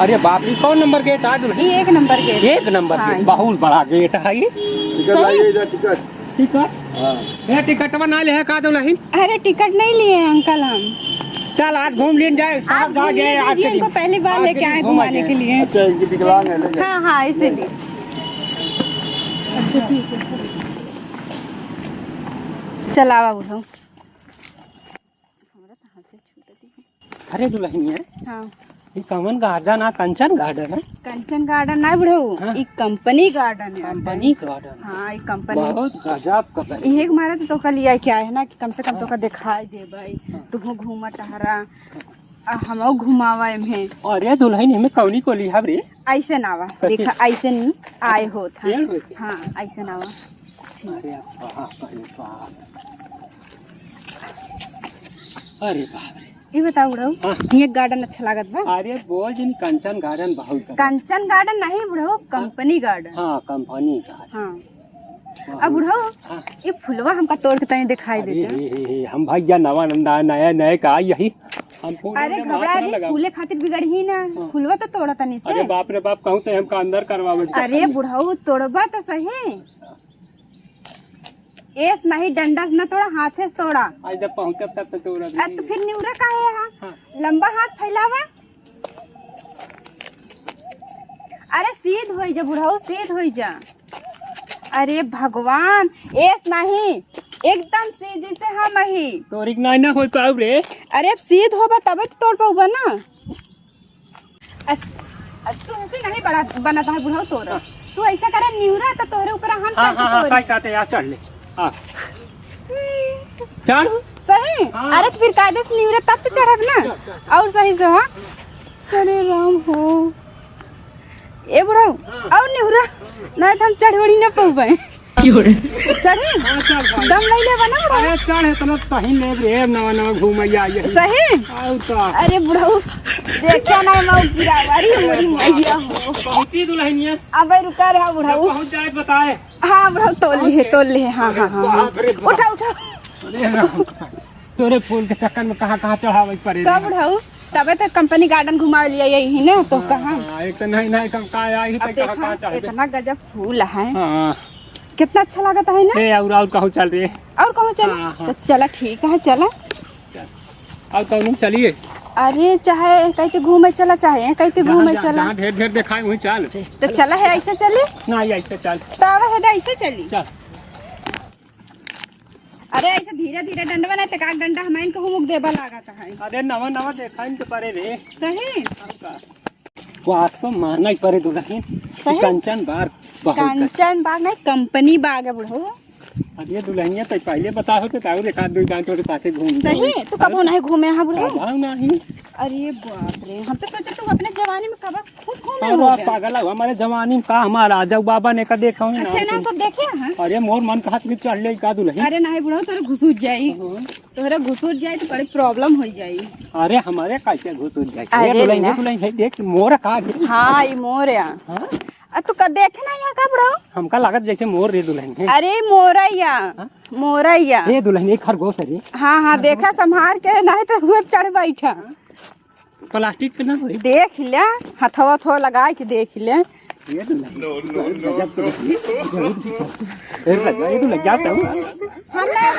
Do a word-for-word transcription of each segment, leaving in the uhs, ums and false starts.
अरे बाप रे, कौन नंबर गेट है दुलहिन? ये एक नंबर गेट। एक नंबर हाँ। गेट, बहुत बड़ा गेट है ये। टिकट सही? लाइए इधर, टिकट। टिकट? हाँ। ए, टिकटवा ना लेहे का दुलहिन? अरे टिकट नहीं लिए हैं अंकल हम। चल आज घूम लीन जाए, आज साहब, जा घूमने गए, आज दीजिए, के इनको दिन। पहली बार आज लेके के दिन आए घूमा घुमाने जाए। के लिए। अच्छा, इनकी विकलांग है, ले जाओ। हाँ, हाँ, इसीलिए। अच्छा, ठीक है। चल आवा बुढ़ऊ। हमरा तो हाथ से छूटत ही है। अरे दुलहिनिया, हाँ। ये कवन गार्डन है? कंचन गार्डन है? कंचन गार्डन ना बुढ़ऊ, हाँ। ई कंपनी गार्डन है। कंपनी गार्डन। हाँ, ई कंपनी। बहुत गजब का बनी। इहे के मारे तो तोका लिया क्या है ना कि कम से कम हाँ। तोका दिखाई देबै, हाँ। तुहू घूमा टहरा, आ हमहू घुमावा एम्हे। अरे दुलहिन, एम्हे कौनी को लिहाब रे? ऐसे ना आवा, कथी? देखा ऐसे नहीं आए होत है। पेड़ होते? हाँ, ऐसे ना आवा। अरे बाप, अरे बाप। अरे बाप रे। ई बताओ बुढ़ऊ, हाँ। ये गार्डन अच्छा लागत बा? अरे बोल जिन, कंचन गार्डन बहुत अच्छा। कंचन गार्डन नहीं बुढ़ऊ, कंपनी गार्डन। हाँ, कंपनी गार्डन। हाँ। हाँ, अब बुढ़ऊ, हाँ। ये फुलवा हमका तोड़ के तनी दिखाई अरे देते। हे, हे, हे, हम भैया नवा नंदा, नया, नया का यही। हम फूल अरे उनके घबरा हाथ ना जी, लगाओ। फूले खातिर बिगड़ ही ना, हाँ। फुलवा तो तोड़ा तनी से। अरे बाप रे बाप, कहूँ तो हमका अंदर करवावे के अरे चक्कर में। बुढ़ऊ, तोड़बा तो सही। एस नहीं, डंडा से ना तोड़ा, हाथे से तोड़ा। आज जब पहुँचब तब तो तोड़ा भी अब तो नहीं। फिर निउरा काहे है? हाँ। लंबा हाथ फैलावा। अरे सीध होई जा बुढ़ऊ, सीध होई जा। अरे भगवान, एस नहीं, एकदम सीध जैसे हम ही। तोरी के नाई ना होई पाऊ रे। अरे अब सीध होबा तबे तो तोड़ पाऊबा ना। अ-, अ, तुमसे नहीं बड़ा बनता है बुढ़ऊ तोरा। हाँ। तू ऐसा करे निहुरा तो तोहरे ऊपर हम हाँ, चढ़ के हाँ, हाँ, तोरी। सही कहते यार, चढ़ ले। हाँ। चढ़। सही? हाँ। अरे तो फिर कायदे से निहुरा तब तो चढ़ब ना। चढ़, चढ़, चढ़। और सही से, हाँ? अरे राम हो। ए बुढ़ऊ, हाँ। और निहुरा, नहीं तो हम चढ़ उड़ी ना पउबे। की हो रे? चढ़ी? हाँ, चढ़ भाई। दम ले लेबा ना बुढ़ऊ? अरे चढ़, इतना सही लेब रे, नवा नवा घूमैया आई है। सही? आउ तो। अरे बुढ़ऊ, देखा ना मऊ गिरा, अरे मोरी मैया हो। पहुँची दुलहिनिया। अबे रुका रे बुढ़ऊ। पहुँच जाए बताए। हाँ बुढ़ऊ, तोल लिहे, तोल लिहे, हाँ, अरे हाँ, हाँ, हाँ। बाप रे बाप। उठा, उठा। अरे राम। तोरे फूल के चक्कर में कहाँ कहाँ चढ़ावे पड़े का रे। बुढ़ऊ? तबे तो कंपनी गार्डन घुमावे लिया यही ना, तो हाँ, कहाँ? हाँ, एक तो नहीं, नहीं, कम का आई अब तो कहाँ, देखा, कहाँ चढ़बे? इतना गजब फूल है। हाँ। कितना अच्छा लागत है ना? ए, और, और कहूँ चल रे। और कहूँ चल? हाँ, हाँ। तो चला, ठीक है, चला। चल। और कौनो चलिए? अरे, चाहे कहीं के घूमे चला, चाहे कहीं के जहाँ, घूमे जहाँ, चला। जहाँ ढेर, ढेर देखाए, वहीं चल। तो चला है, ऐसे चली? नहीं, ऐसे चल। तो आवा है, ऐसे चली। चल। अरे, ऐसे धीरे धीरे डंडवा ना, ते का डंडा हमाइन के हुमुक देबा लागत है। अरे, नवा नवा देखा इनके परे रे। सही? और का? वो आज तो मानना ही परे दुलहिन। सही? कंचन बाग बहुत कंचन बाग नहीं, कंपनी बाग है बुढ़ऊ। अरे दुलहिनिया, तो पहले बता होते तो और एक आध दो दान तोरे साथे घूम सही? तू कबो नहीं घूमे यहाँ बुढ़ऊ? कबो नहीं। अरे बाप रे, हम तो सोचे तू अपने जवानी में कब खूब घूमे हाँ, हो बाप गया। पागल है, हमारे जवानी में का हमारा राजा बाबा ने का देखा हूँ अच्छा, ना सब। सब देखे हैं? अरे मोर मन कहा तुम चढ़ ले का दुलहिन? अरे नहीं बुढ़ऊ, तोरे घुसुट जाई। हाँ। तोहरा घुसुट जाई तो बड़ी problem हो जाई। अरे हमारे कैसे घुसुट जाई? अरे ए दुलहिन, ना। ए दुलहिन, है देख मोर का है। हाँ, ई मोर है। हाँ? आ तू का देखे ना यहाँ का बुढ़ऊ? हमका लागत जैसे मोर रे दुलहिन है। अरे मोरा या। हाँ? मोरा या। ए दुलहिन, एक खरगोश है रे। हाँ, हाँ, खरगोश। देखा संभार के, नहीं तो हुए चढ़ बैठा। प्लास्टिक के ना होई। देख ले, हथवा थो लगाए के देख ले। ये तो नहीं। No, no, no, गजब के no। ए, लग-, ये तो लग जाता हूँ। हम ना,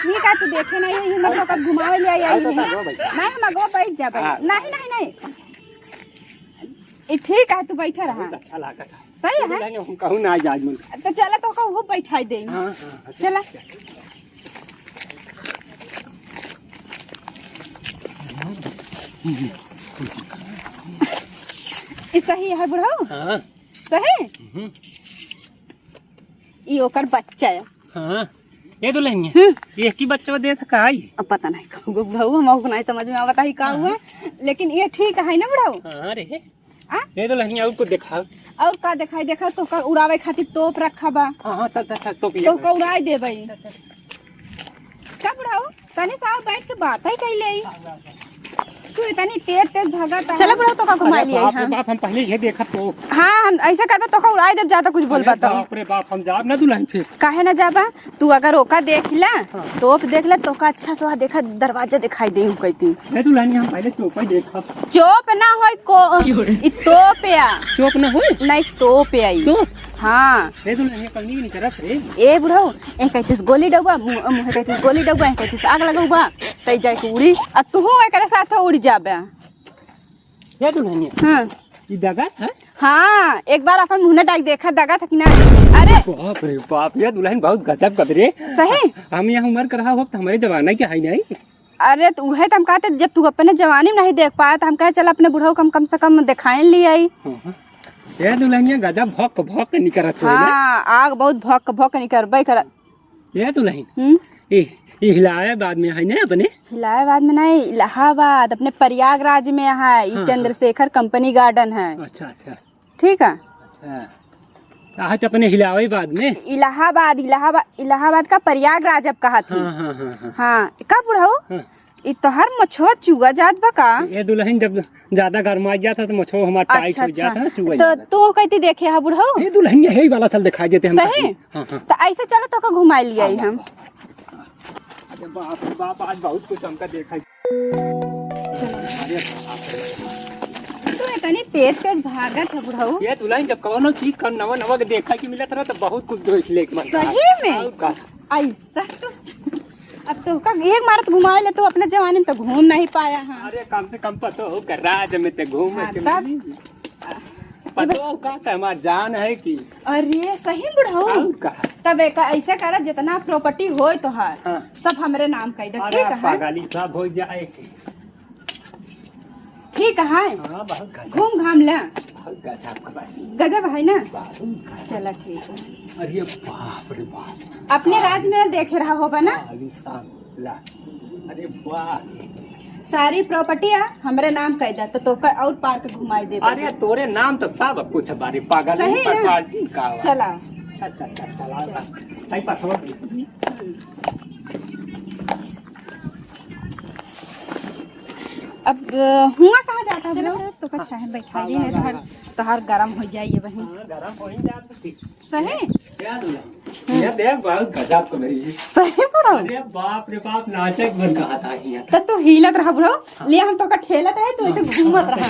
ठीक है, तू देखे नहीं, ये मतलब कब घुमावे ले आई, आई हाँ, तो नहीं। का हो भाई? नहीं, हम अगवा बैठ जाबे। हाँ। नहीं, नहीं, नहीं। ये ठीक है, तू बैठा रहा। बहुत अच्छा लगा था। सही है? नहीं, हम कहूँ ना जाए मन। तो चला तो कहूँ बैठाई दे। हाँ, हाँ, हाँ, चला। चला। ई सही है बुढ़ऊ? हाँ। सही? हम्म। ई ओकर बच्चा है। हाँ। ए दुलहिनिया, हम्म। ये की बच्चा देत का आई? अब पता नहीं कहूँ बुढ़ऊ, हमको नहीं समझ में आवता ही का हाँ। हुआ, लेकिन ये ठीक है ना बुढ़ऊ? हाँ रे। आ? ए दुलहिनिया, और को देखाओ। और का देखाई? देखा तो का उड़ावे खातिर तोप रखा बा। हाँ, हाँ, तब, तब, तब, तोप तो लिया। का उड़ाई देबई। तब, तब। का बुढ़ऊ? तनी सा बैठ के बात ही कई लेई। हाँ, हाँ, हाँ। तू इतनी तेज तेज भागत है। चला बुढ़ऊ, तोका घुमा लिया बाप रे हम। बाप, हम पहले ये देखत तो। हाँ, हम ऐसे करबे, तोका उड़ाई देब, ज्यादा कुछ बोलबा अरे तो। बाप रे बाप, हम जाब ना दुल्हन फिर। काहे ना जाबा? तू अगर ओका देख ला, हाँ। तोप देख ला, तोका अच्छा से वहाँ देखा, दरवाजा दिखाई दे, कहती। अरे दुल्हन, हम पहले चोपा ही देखब। चोप ना होई को, ई तोप या। चोप ना होई? नहीं, तोप या ई। तो? हाँ। अरे दुल्हन, ये कहीं नहीं करत रे। ए बुढ़ऊ, ए कहतीस गोली डउबा, मुँह, मुँह कहतीस गोली डउबा, ए कहतीस आग लगउबा, तई जाए के उड़ी, आ तू एकरे साथ उड़ जाबे। ए दुल्हनिया। हाँ। ई दगत है? हाँ, एक बार अपन मुँह डाल देखा, दगत है कि ना? अरे। बाप रे बाप, ये दुल्हन बहुत गजब कद रे। सही? हम यहाँ उम्र कर रहा हो, तो हमारे जमाना के है नहीं। अरे, तो उहे तो हम कहते, जब तू अपने जवानी में नहीं देख पाया, तो हम कहे, चल, अपने बुढ़ऊ को हम कम से कम दिखाए लिए आई। हाँ, हाँ। ये दुल्हनिया गजब भौक भौक निकरत हो रे। हाँ, आग बहुत भौक भौक निकरबे करत। ये दुल्हन। हम्म? ए, ये इलाहाबाद में है ना अपने? इलाहाबाद में नहीं, इलाहाबाद, अपने प्रयागराज में है। ये हाँ, हाँ। चंद्रशेखर कंपनी गार्डन है। अच्छा, अच्छा। ठीक है। अच्छा। कहा तो अपने इलाहाबाद में? इलाहाबाद, इलाहाबाद, इलाहाबाद का प्रयागराज अब कहा थी। हाँ, हाँ, हाँ, हाँ। हाँ, का बुढ़ऊ? हाँ। ई तोहर मछवा चुआ जात बा का? ये दुल्हन जब ज्यादा गरमाई जात है तो मछवा हमार टाइट अच्छा, हो जात है, अच्छा। चुआ तो जात है। तू कहती देखे हा बुढ़ऊ? ये दुल्हन यही वाला चल दिखाई देते हम सही? कहती। हाँ, हाँ। तो ऐसे चलो तोका घुमाई लिया हाँ, हम। हाँ, हाँ। अरे बाप रे बाप, आज बहुत कुछ हमका देखा। अरे बाप रे। तू इतनी तेज तेज भागत है बुढ़ऊ। ये दुल्हन जब कौनो चीज का नवा नवा के देखा के मिलत रहा तो बहुत कुछ देख ले के मन करत। सही में? और का? ऐसा तो अब तोहका एक मारत घुमाए ले, तू अपने जवानी में तो घूम नहीं पाया है। अरे कम से कम पतो हो के राज में ते घूम हाँ, के तब? मिली। पतो हो का ते हमार जान है कि। अरे सही बुढ़ऊ। और का? तब एक ऐसे करा, जितना प्रॉपर्टी होय तोहार, हाँ। सब हमरे नाम कर दे, अरे ठीक है? पागली सब हो जाए के। ठीक है। हाँ, बहुत गजब। घूम घाम ले। बहुत गजब का बात। गजब है ना? बहुत गजब। चला ठीक है। अरे बाप रे बाप। अपने राज में देखे रहा होगा ना? आलीशान ला। अरे वाह। सारी प्रॉपर्टी है हमरे नाम कर दे, तो तोका और पार्क घुमाई दे। अरे तोरे नाम तो सब कुछ बारे पागल सही है ना? पागल का हुआ? चला। अच्छा, अच्छा, चला। सही पास हो। अब, अ, हुआ कहाँ जाता है चलो, बोलो? तो कुछ है, बैठा हाँ, ली, हाँ, नहीं तो हाँ, हर, हाँ। तो हर गरम हो जाइए बहन। हाँ, गरम हो ही जाए तो ठीक। सही? क्या दुल्हन? ये देख, बहुत गजब को मेरी जी। सही बुढ़ऊ? अरे बाप रे बाप, नाचक बन कहा था यहाँ। तो तू हिलत रहा बुढ़ऊ, हाँ। ले हम तोका ठेलत रहे, तू ऐसे हाँ। घूमत रहा।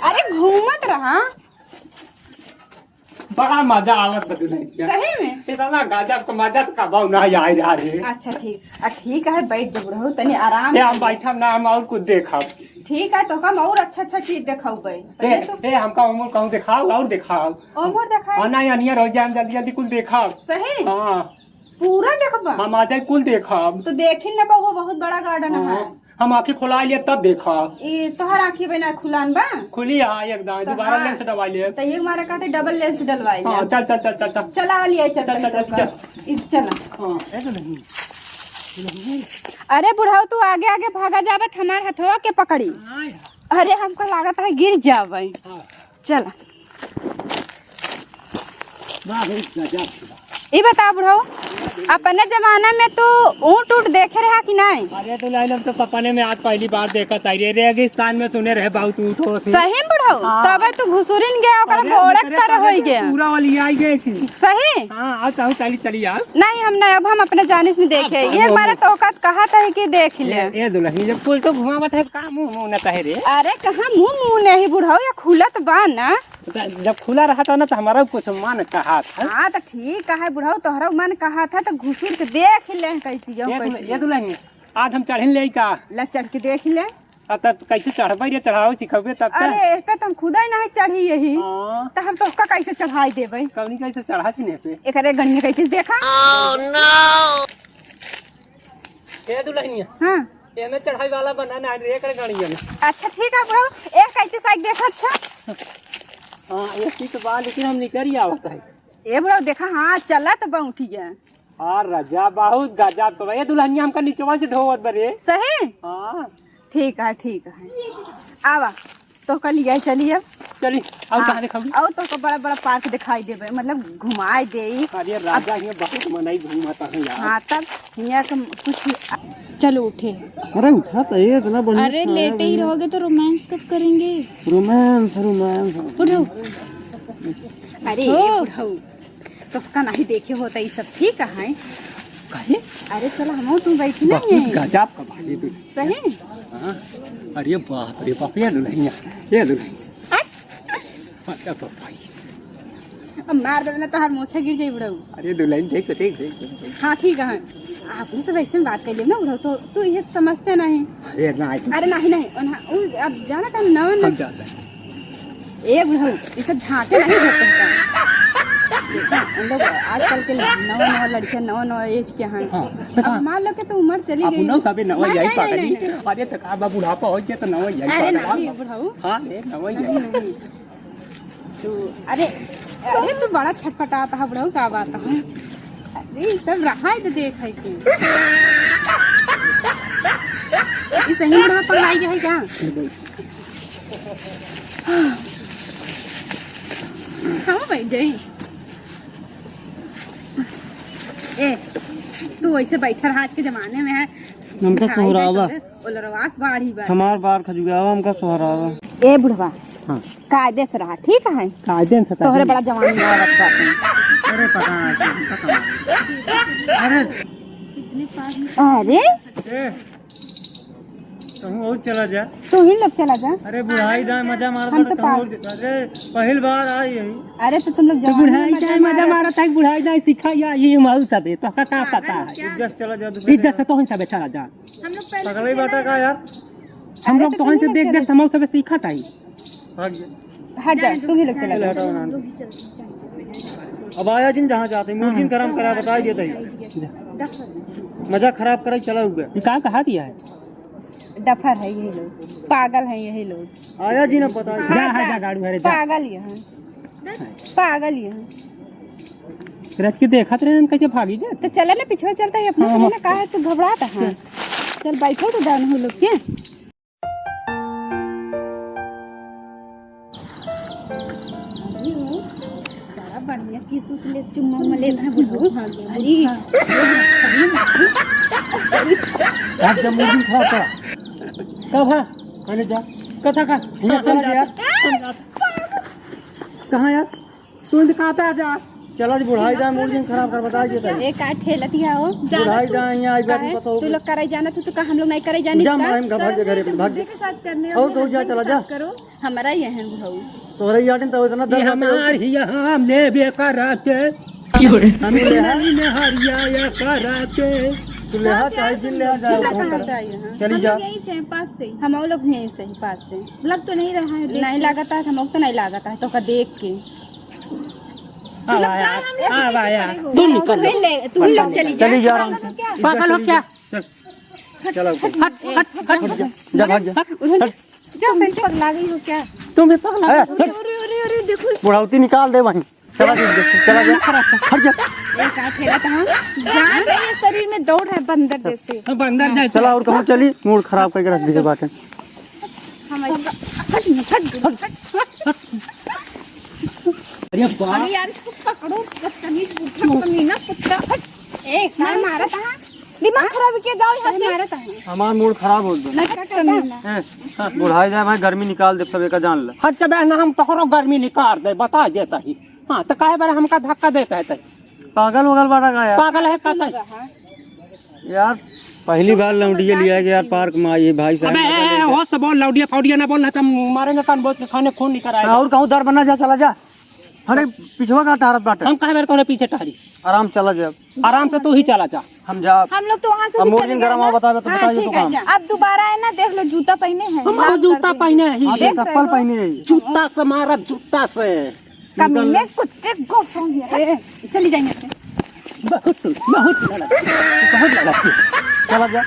अरे घूमत रहा। बड़ा मजा आवत बा दुल्हनिया। सही में? इतना गजब का मजा तो कबो ना आए रहा रे। अच्छा ठीक, आ ठीक है, बैठ जा बुढ़ऊ, तनी आराम ए, हम कर। बैठब ना, हम और कुछ देखब। ठीक है, तो हम और अच्छा अच्छा चीज देखाऊ भाई। ए, पहले तो ए, हमका उमर कहूँ देखाओ और देखाओ। उमर देखाओ। और ना, अनिया रह जाए, हम जल्दी जल्दी कुल देखाओ। सही? हाँ। पूरा देखबा? हम आ जाए कुल देखब। तो देखी ना बउआ, बहुत बड़ा गार्डन हाँ। है। हम आँखें खोला लिए तब देखा। ई तोहर आँखी बना खुलान बा? खुली है एकदम, तो दोबारा हाँ। लेंस डलवा ले। तो ये मारे कहते डबल लेंस डलवाई ले। हाँ, चल, चल, चल, चल, चल। चला लिए, चल, चल, चल, चल, चल, चल। चल। ई चला। हाँ, है तो नहीं। अरे बुढ़ऊ, तू आगे आगे भागा जाबत, हमार हथवा के पकड़ी। हाँ यार। अरे हमको लागत है गिर जाबे। हाँ। चला। वाह, गजब। ई बता बुढ़ऊ, अपने जमाना में तू ऊँट ऊँट देखे रहा कि नहीं? अरे दुल्हन, हम तो सपने में आज पहली बार देखा था रे, रेगिस्तान में सुने रहे बहुत ऊँट होत है। सही बुढ़ऊ? हाँ। तबे तू घुसुरिन गया, ओकरा अरे, घोड़े दूसरे तरह पागल होई गया। पूरा वाली आई गई थी। सही? हाँ, आओ, चाहो, चली, चली आओ। नहीं, हम नहीं, अब हम अपने जाने से नहीं देखे। अब ये हम हमारा तोहका कहा था कि देख ले। ए, ए दुल्हन, जब कुल तो घुमावत है, का मुँह मुँह न कहे रे? अरे, कहाँ मुँह मुँह नहीं बुढ़ऊ, या खुलत बा ना। तो जब खुला रहता ना, तो हमारा कुछ मन कहा था। हाँ, तो ठीक है बुढ़ऊ, तोहरा मन कहा था, तो घुसुर के देख ले, कहती है, देख ले, कहती है। ये दुल्हन, आज हम चढ़िन ले का? ला, चढ़ के देख ले। आ, तब कैसे चढ़बे रे, चढ़ाओ सिखबे तब तक। अरे, ए पे तो हम खुदा ही नहीं चढ़ी यही। हाँ। तो हम तोहका कैसे चढ़ाई देबे? कौनी कैसे चढ़ा थी ने पे? एकरे गणिया कैसे देखा? Oh, no! ए दुल्हनिया। हाँ। एमे चढ़ाई वाला बना ना रे, एकरे गणिया में। अच्छा, ठीक है बुढ़ऊ, एक कैसे साइड देखा, अच्छा। हाँ, एक ही तो बा, लेकिन हम निकल ही आवत है। ए बुढ़ऊ, देखा, हाँ, चलत बा उठिया। हाँ, रजा बहुत गजब तो बा। ए दुल्हनिया, हमका निचवा से ढोवत बा रे। सही? हाँ। ठीक है, ठीक है। आवा, तोहका लिया चलिए। चली, और हाँ, कहाँ दिखाऊंगी? और तो बड़ा बड़ा पार्क दिखाई देबे, मतलब घुमाए देई। अरे राजा, अब यहाँ बहुत मनई घूमता है यार। हाँ, तब यहाँ के कुछ। चलो उठे। अरे उठा तो, ये इतना बढ़िया अरे खाया लेटे ही है। रहोगे तो रोमांस कब करेंगे? रोमांस, रोमांस। उठो। अरे ओ। बुढ़ऊ, तोहका नहीं देखे होता, ये सब ठीक है। कहे? अरे चला, हम तुम बैठी ना बहुत ये। गजब का भाई तू। सही? हाँ। अरे बाप रे बाप, ये दुल्हनिया, ये दुल्हनिया। हट। अरे बाप रे। अब मार देबे ना तो हर मोछा गिर जाई बुढ़ऊ। अरे दुल्हन देख, देख, देख, देख, देख। हाँ ठीक है, आपने सब ऐसे में बात कर लिया ना बुढ़ऊ, तो तू ये समझते नहीं। अरे ना, अरे नहीं, नहीं, उन्हा-, उ, अब जाना था नवन हम जाते हैं। ए बुढ़ऊ, ये सब झांके नहीं होते हैं। देखा, उन लोग आजकल के नवा नवा लड़कियां, नवा नवा एज के हैं। हाँ, तो अब कहाँ? मान लो कि तो उम्र चली अब गई। उन्हों सबे नवा नहीं, यही नहीं, पागल नहीं, ही। नहीं। अरे तो का बा, बुढ़ापा हो गया तो नवा यही अरे पागल नहीं, बा। बुढ़ऊ। हाँ, ले, नवा नहीं, यही। नहीं। तू, अरे, अरे तू बड़ा छटपटाता है बुढ़ऊ, का बात है? अरे, ये सब रहा है तो देख है कि। ये सही बुढ़ऊ पगलाई है क्या? हाँ, बैठ जाई। ए, तू ऐसे बैठल आज के जमाने में है। हमका बिहारी सोहरावा। बैठल है, ओलरवास बाढ़ी बा। हमार बार खजुआवा, हमका सोहरावा। ए बुढ़वा, हाँ। कायदे से रहा, ठीक है? कायदे से तोहरे रही। बड़ा जवानी आवत बाटे। अरे पता नहीं, हमका कमाल। अरे। अरे। ए। कहूँ और चला जा। तू ही लोग चला जा। अरे बुढ़ाई दाई मजा मारत हम बाटे, तो कहूँ पास और जा। अरे पहिल बार आई है। अरे तो तुम लोग तो जवानी में बुढ़ाई मजा दाई मजा मारत। मारत है, बुढ़ाई दाई सिखा या ये माऊ सबे, तो का, का पता है? इज्जत से चला जा, दूसरे इज्जत से तो हम सबे चला जा। हम लोग पहले पगले से बाटा का यार। हम अरे लोग तो तो हम तुम से ही देख लोग देख चला हम सबे सीखत आई। भाग जा। हट जा, तू ही लोग चला चल, जा। हटाओ ना। अब आया जिन जहाँ जाते, मूड जिन खराब करा, बता देता ही। मजा खराब करा, चला हुआ। ये का कहा दिया है? डफर है यही लोग, पागल है यही लोग। आया जिन, अब बता। जा, हाँ, जा, जा। गाड़ू, अरे जा। पागल ये हैं, पागल ये हैं। रच के देखत रहे, हम कैसे भागी जाते। तो चला ना, पिछवा चलता है अपना, हाँ, हाँ। ना, काहे तू घबराता है? चल। चल, बैठो तो दान हो लोग के। बड़ा बढ़िया किस उस ले चुम्मा उम्मा लेत है बुढ़ऊ। अरे, हाँ। आप जब मूड खराब था। कब है? पहले जा। कथा का? यहाँ चला जा यार। कहाँ यार? तू इनके कहता जा। चला जी, बुढ़ाई जाए, मूड जिन खराब कर, बता देता है। ए, का ठेलत ही आओ? बुढ़ाई जाए, यहाँ आई बैठी काहे? बताओ। तू लोग करे जाना, तू तो का हम लोग नहीं करे जानी जा, का? मारे हम घर भाग जा, घरे भाग जा। के साथ करने और और कहूँ जा, हस्बैंड चला के जा। साथ करो। हमारा ये है बुढ़ऊ। तोहरे याटिन तो इतना ये दर्द होता है। हमार ही यहाँ लेबे कराते। क्यों रे? हम ले नहीं में हरिया ये कराते। तू ले आ, चाहे जिन ले आ, जाए, तू लोग कहाँ से आए हैं? चली हम जा। लोग यहीं से हैं, पास से ही। हम लोग यहीं से ही, पास से। लग तो नहीं रहा है, देख नहीं के। लगता है, हम लोग तो नहीं लगता है, तो का देख के। आ भाया, आ भाया। तुम निकल तू ही लो। ले, तू ही लोग चली जा। चली जा आराम से। पागल हो क्या? चल। चलो। हट, हट, हट, हट। जा, भाग जा। हट। जा, पहले पगला गई हो क्या? तुम भी पगला ए, गई हो। हट। अरे, अरे, अरे, देखो। बुढ़ौती निकाल दे वहीं। चला जा, चला जा। हट जा। एक हाथ हेला तो हम जान रहे हैं, शरीर में दौड़ रहा है बंदर जैसे। हाँ, बंदर जैसे। चला और कहूँ चली, मूड खराब करके रख दिए बाटे। हम ऐसे, हट, हट, हट, हट। अरे बाप। अरे यार, इसको पकड़ो, बदतमीज बूढ़ा कमीना कुत्ता, हट। ए, का मारत है? दिमाग खराब किया, जाओ यहाँ से। मारत है। हमार मूड खराब हो गया। नहीं, क्या करता है? हैं? हाँ, बुढ़ाई जाए भाई, गर्मी निकाल दे सब, एका जान ले। हट के बहन, हम तोहरो गर्मी निकाल दे, बता देता ही। हाँ, तो काहे बारे हमका धक्का देता है तै? पागल वगल बाटा का यार? पागल है का तै? यार, पहली बार लौंडिया लिया कि यार पार्क में आई है भाई साहब। अबे, ए, ए, होश से बोल, लौंडिया फौंडिया ना बोल, नहीं तो हम मारेंगे कान बोझ के खाने खून निकल आएगा। और कहूँ दर बना जा, चला जा। अरे, पिछवा का टहरत बाटे? हम काहे बारे तोहरे पीछे टहरी? आराम चला जा। आराम से तू ही चला जा। हम जा। हम लोग तो वहाँ से अब भी मोर चले दिन गए गरम ना। बतावे तो हाँ, बताइए ठीक तो है, काम। जा। अब दोबारा है ना, देख लो, जूता पहने हैं, हम लाल जूता कर दिए। पहने हैं। हाँ, तो देख रहे चप्पल हो? पहने हैं। जूता से मारब, जूता से। कमीने कुत्ते को सौंप दिया। ए, चली जाएंगे से। बहुत, बहुत लड़ा, बहुत लड़ा। चला जा।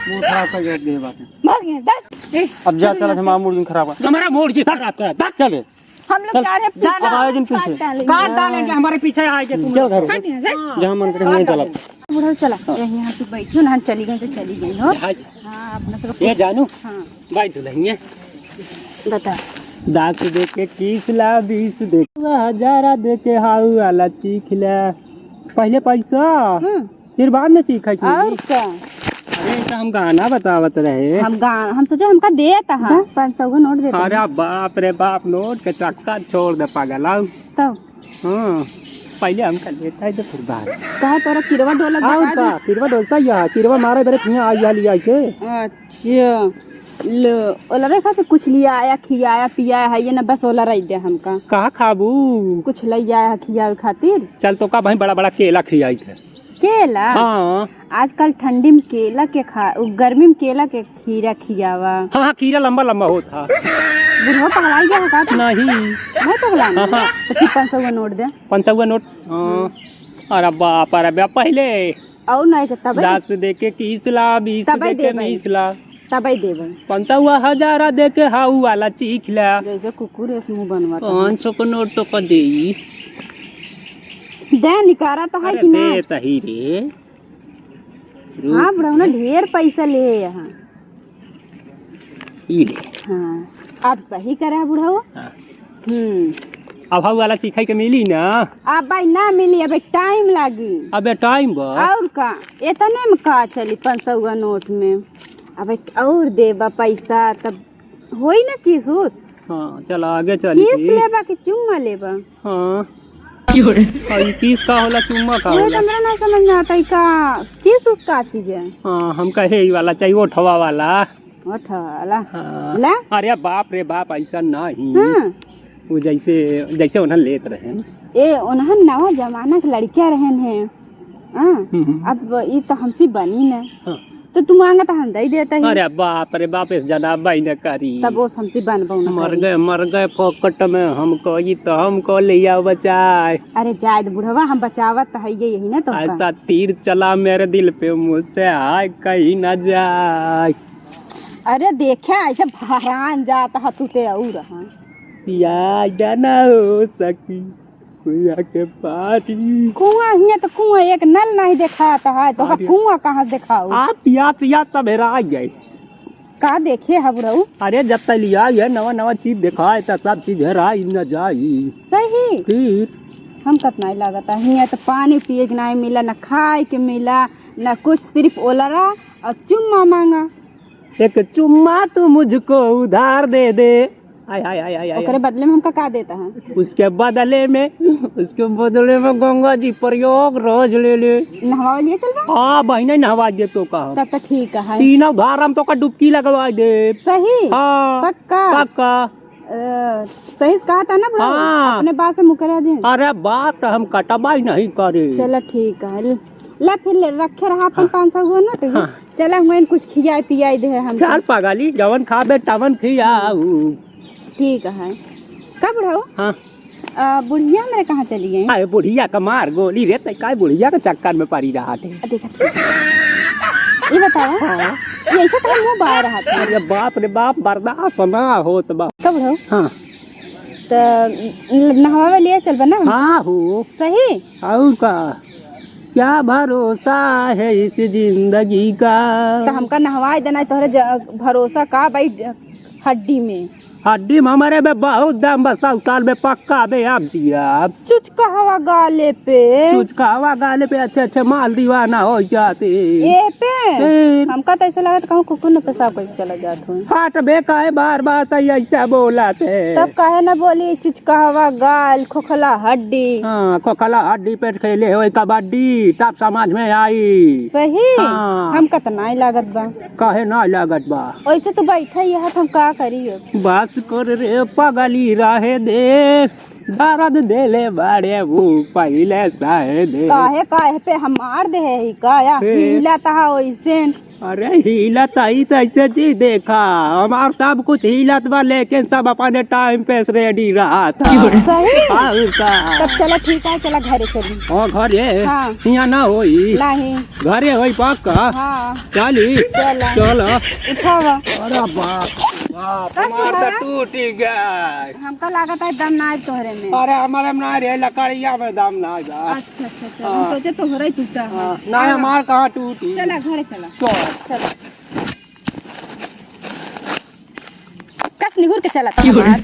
मूड खराब कर गए बात है। भाग यहाँ, दस। ए, अब जा, चला जा, हमारा मूड दिन खराब है। हमारा मूड जी खराब करा, दस। चले। हम लोग चल। जा रहे हैं पीछे। अब आए दिन पीछे। काट डालेंगे। काट डालेंगे, हमारे पीछे आएंगे तुम चल लोग। घर। हट यहाँ, हट। जहाँ मन करे वहीं चला। बुढ़ऊ चला। हाँ। यही यहाँ पे बैठी हो ना, हम चली गई तो चली गई हो। हाँ। हाँ, अपना सब ये जानू। हाँ। भाई दुल्हनिया। बता। दस दे के किस ला, बीस दे के हजारा दे के हाउ वाला चीख ला। पहिले पैसा, हम्म। फिर बाद में चीखा की। और का? अरे, तो हम गाना बतावत रहे। हम गा-, हम सोचे हमका देत हा। दा, पाँच सौ का नोट देता अरे हूँ। बाप रे बाप, नोट के चक्कर छोड़ दे पागल, आउ। तब? हाँ, पहिले हमका लेता है तो फिर बाद। कहा तोरा किरवा डोलत आउ दिखा का? दे। किरवा डोलता ही है, किरवा मारे बरे हियाँ आई, आई, आई के। अच्छा। लो, ओलरे खातिर कुछ लियाया, खियाया, पियाया है, ये ना बस ओलरइ दे हमका। का खाबू? कुछ लियाया, खियावे खातिर। चल, तोका भाई बड़ा बड़ा केला खियाई थे। केला? हाँ। आजकल ठंडी में केला के खा, उ गर्मी में केला के खीरा खियावा। हाँ, हाँ, खीरा लंबा लंबा होत हा। बुढ़वा पगलाई गया है का तू? नहीं। नहीं पगला हाँ, हाँ। तो फिर पाँच सौ का नोट दे। पाँच सौ का नोट? हाँ। अरे बाप, अरे बाप, पहिले और नहीं के तबे दस दे के किस ला, बीस तबे दे के देबे। मीस ला। तबे देबे। पाँच सौ हजारा दे के हाउ वाला चीख ला। जैसे कुकुर है, मुंह बनवा तो। पाँच सौ का नोट तो का देई। दे निकारा तो है अरे कि ना? दे तही रे। हाँ, रुक बुढ़ौना जा। ढेर पैसा ले यहाँ। ई ले। हाँ, अब सही करे है बुढ़ऊ। हाँ। हम्म। अब हऊ वाला चीखई के मिली ना? अब भाई ना मिली, अबे टाइम लागी। अबे टाइम बा? और का, इतने में का चली पाँच सौ का नोट में? अबे और देबा पैसा तब होई ना किस उस। हाँ, चला आगे चली किस की। लेबा कि चुम्मा लेबा? हाँ। क्यों रे? और ई किस का होला, चुम्मा का उहे तो होला? हमरा ना समझ में आता है का, किस उस का चीज है? हाँ, हम कहे ई वाला चाहिए, ओठवा वाला। ओठवा वाला? हाँ। ला? अरे बाप रे बाप, ऐसा नहीं। हाँ। वो जैसे, जैसे उन्हन लेत रहे। ए, उन्हन नवा जमाना के लड़किया रहन हैं। हाँ, हम्म। अब ई तो हमसे बनी न। हाँ। तो तू मांगा तो हम दे देते हैं। अरे बाप रे बाप, इस जना बाई न करी। तब वो हमसे बनबो न मर करी। गए, मर गए फोकट में हमको, ई तो हमको लिया बचाए। अरे जाए दे बुढ़वा, हम बचावत तो है ये, यही ना तो का। ऐसा तीर चला मेरे दिल पे, मुझसे हाय कहीं ना जाए। अरे देखे ऐसे भरान जात ह तू ते और हाँ। याद ना हो सकी। कुआं के पानी। कुआं हियां तो कुआं, एक नल नहीं देखात है, तो अरे। कुआं कहाँ देखाऊ? आप पियात, पियात सब हेरा गए। का देखे है बुढ़ऊ? अरे, जब तक लिया ये नवा, नवा चीज देखाए, तो सब चीज हेराई न जाई। सही? फिर? हमका तो नहीं लागत है। हियां तो पानी पिए के नहीं मिला, न खाए के मिला, न कुछ, सिर्फ ओलरा और चुम्मा मांगा। एक चुम्मा तू मुझको उधार दे दे। हाय, हाय, हाय, हाय, हाय। ओकरे बदले में हमका का देता है? उसके बदले में, उसके बदले में गंगा जी प्रयागराज ले ले। नहवा लिए चलबा? हाँ, बहिने नहवा दे तो का। तब तो ठीक है। तीनों धार हम तो का डुबकी लगवा दे। सही? हाँ। पक्का? पक्का। अ, सही से कहा था ना बुढ़ऊ? हाँ। अपने बात से मुकरा दे। अरे बात तो हम कटबाई नहीं करे। चला ठीक है। ला फिर ले, रखे रहा अपन हाँ। पाँच सौ गो नोट। हाँ। चला, हम कुछ खियाई पियाई दे हम। चल पगली, जवन खाबे तवन खियाऊ। ठीक है। का बुढ़ऊ? हाँ। आ, बुढ़िया मेरे कहाँ चली गई? अरे बुढ़िया का मार गोली रे, तै काय बुढ़िया के चक्कर में पड़ी रहा थे? आ, देखा थे। ये बतावा, हाँ। ये ऐसा कहाँ मुंह बाय रहा था? अरे बाप रे बाप, बर्दाश्त ना होत बा। का बुढ़ऊ? हाँ। त नहवावे लिए चलबा ना? हाँ हो। सही? और का? क्या भरोसा है इस जिंदगी का? तो हमका नहवाए देना है, तोहरे ज-, भरोसा का भाई हड्डी में? हड्डी में हमारे में बहुत दम बा, सौ साल में पक्का बे आप जिया। चुचकहवा गाले पे। चुचकहवा गाले पे अच्छे अच्छे माल दीवाना हो जाते। ए पे? फिर? हमका तो ऐसा लगत कहूँ कुकुर ने पेशाब करके चला जात हो। हट बे, काहे बार बार तै ऐसा बोलत है? तब काहे ना बोली, चुचकहवा गाल, खोखला हड्डी। हाँ, खोखला हड्डी पे खेले होई कबड्डी, तब समझ में आई। सही? हाँ। हमका तो नाई लागत बा। काहे ना लागत बा? ऐसे तो बैठा ही है, हम का करी अब? बस कर रे पगली, रहे दे। दर्द देले बाड़े वो पहिले सहे दे। काहे, काहे पे हमार देहे ही का या? फिर? हिलत हा ओइसेन। अरे हिलत ही तो ऐसे जी देखा, हमार सब कुछ हिलत बा, लेकिन सब अपने टाइम पे रेडी रहा था। सही? हाँ, उसका। तब चला ठीक है, चला घरे चली। हाँ, घरे? हाँ। यहाँ ना होई। नहीं। घरे होई पक्का? हाँ। चली? चला। चला। उठावा। अरे बाप, बाप, का हमार तो बुढ़ावा? टूटी गए। हमका लागत है दम ना है तोहरे में। अरे हमारे में ना रे, लकड़िया में दम ना है। अच्छा, अच्छा, अच्छा। हाँ। हम सोचे तोहरे ही टूटा है। हाँ, ना, हाँ। हमार कहाँ टूटी? चला, घरे चला। चल। चला। कस निहुर के चलत हमार।